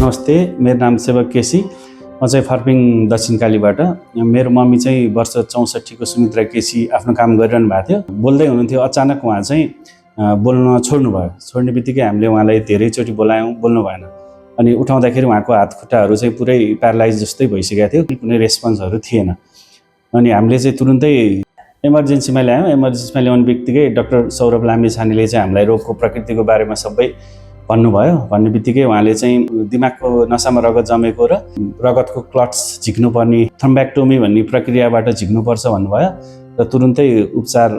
नमस्ते, मेरो नाम सेवक केसी। म चाहिँ फर्पिङ दक्षिण कालीबाट। मेरो मम्मी चाहिँ वर्ष 64 को सुमित्रा केसी आफ्नो काम गरिरहनु भएको थियो। बोल्दै हुनुहुन्थ्यो, अचानक उहाँ चाहिँ बोल्न छोड्नुभयो। छोड्ने बित्तिकै हामीले उहाँलाई धेरैचोटि बोलायौँ, बोल्नु भएन। अनि उठाउँदाखेरि उहाँको हात खुट्टाहरू चाहिँ पुरै प्यारालाइज जस्तै भइसकेको थियो, कुनै रेस्पोन्सहरू थिएन। अनि हामीले चाहिँ तुरुन्तै इमर्जेन्सीमा ल्यायौँ। इमर्जेन्सीमा ल्याउने बित्तिकै डाक्टर सौरभ लामिछानेले चाहिँ हामीलाई रोगको प्रकृतिको बारेमा सबै भन्नुभयो। भन्ने बित्तिकै उहाँले चाहिँ दिमागको नसामा रगत जमेको र रगतको क्लट्स झिक्नुपर्ने थ्रोम्बेक्टोमी भन्ने प्रक्रियाबाट झिक्नुपर्छ भन्नुभयो र तुरुन्तै उपचार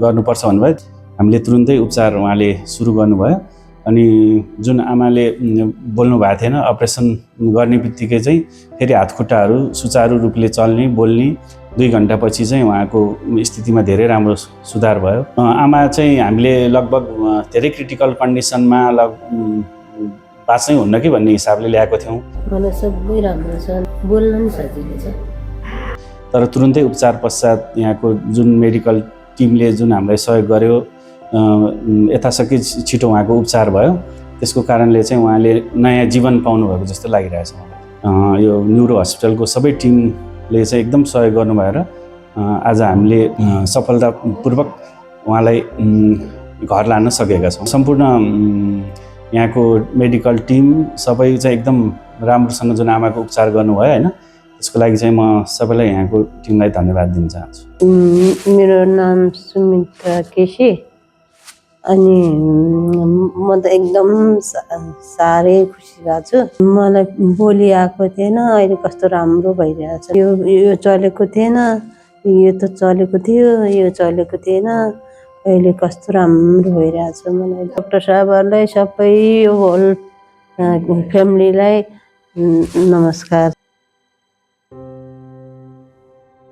गर्नुपर्छ भन्नुभयो। हामीले तुरुन्तै उपचार उहाँले सुरु गर्नुभयो। अनि जुन आमाले बोल्नु भएको थिएन, अपरेसन गर्ने बित्तिकै चाहिँ फेरि हात खुट्टाहरू सुचारू रूपले चल्ने, बोल्ने 2 घन्टापछि चाहिँ उहाँको स्थितिमा धेरै राम्रो सुधार भयो। आमा चाहिँ हामीले लगभग धेरै क्रिटिकल कन्डिसनमा बाँच्नै हुन्न कि भन्ने हिसाबले ल्याएको थियौँ। मलाई सबै राम्रो छ, बोल्न पनि सजिलो छ। तर तुरुन्तै उपचार पश्चात यहाँको जुन मेडिकल टिमले जुन हामीलाई सहयोग गर्यो, यथाशक्ति छिटो उहाँको उपचार भयो। त्यसको कारणले चाहिँ उहाँले नयाँ जीवन पाउनुभएको जस्तो लागिरहेछ मलाई। यो न्युरो हस्पिटलको सबै टिमले चाहिँ एकदम सहयोग गर्नुभएर आज हामीले सफलतापूर्वक उहाँलाई घर लान सकेका छौँ। सम्पूर्ण यहाँको मेडिकल टिम सबै चाहिँ एकदम राम्रोसँग जुन आमाको उपचार गर्नुभयो होइन, त्यसको लागि चाहिँ म सबैलाई यहाँको टिमलाई धन्यवाद दिन चाहन्छु। मेरो नाम सुमित्रा केसी। अनि म त एकदम साह्रै खुसी भएको छु। मलाई बोली आएको थिएन, अहिले कस्तो राम्रो भइरहेछ। यो चलेको थिएन, यो त चलेको थियो, यो चलेको थिएन, अहिले कस्तो राम्रो भइरहेछ। मलाई डाक्टर साहबहरूलाई, सबै होल फ्यामिलीलाई नमस्कार।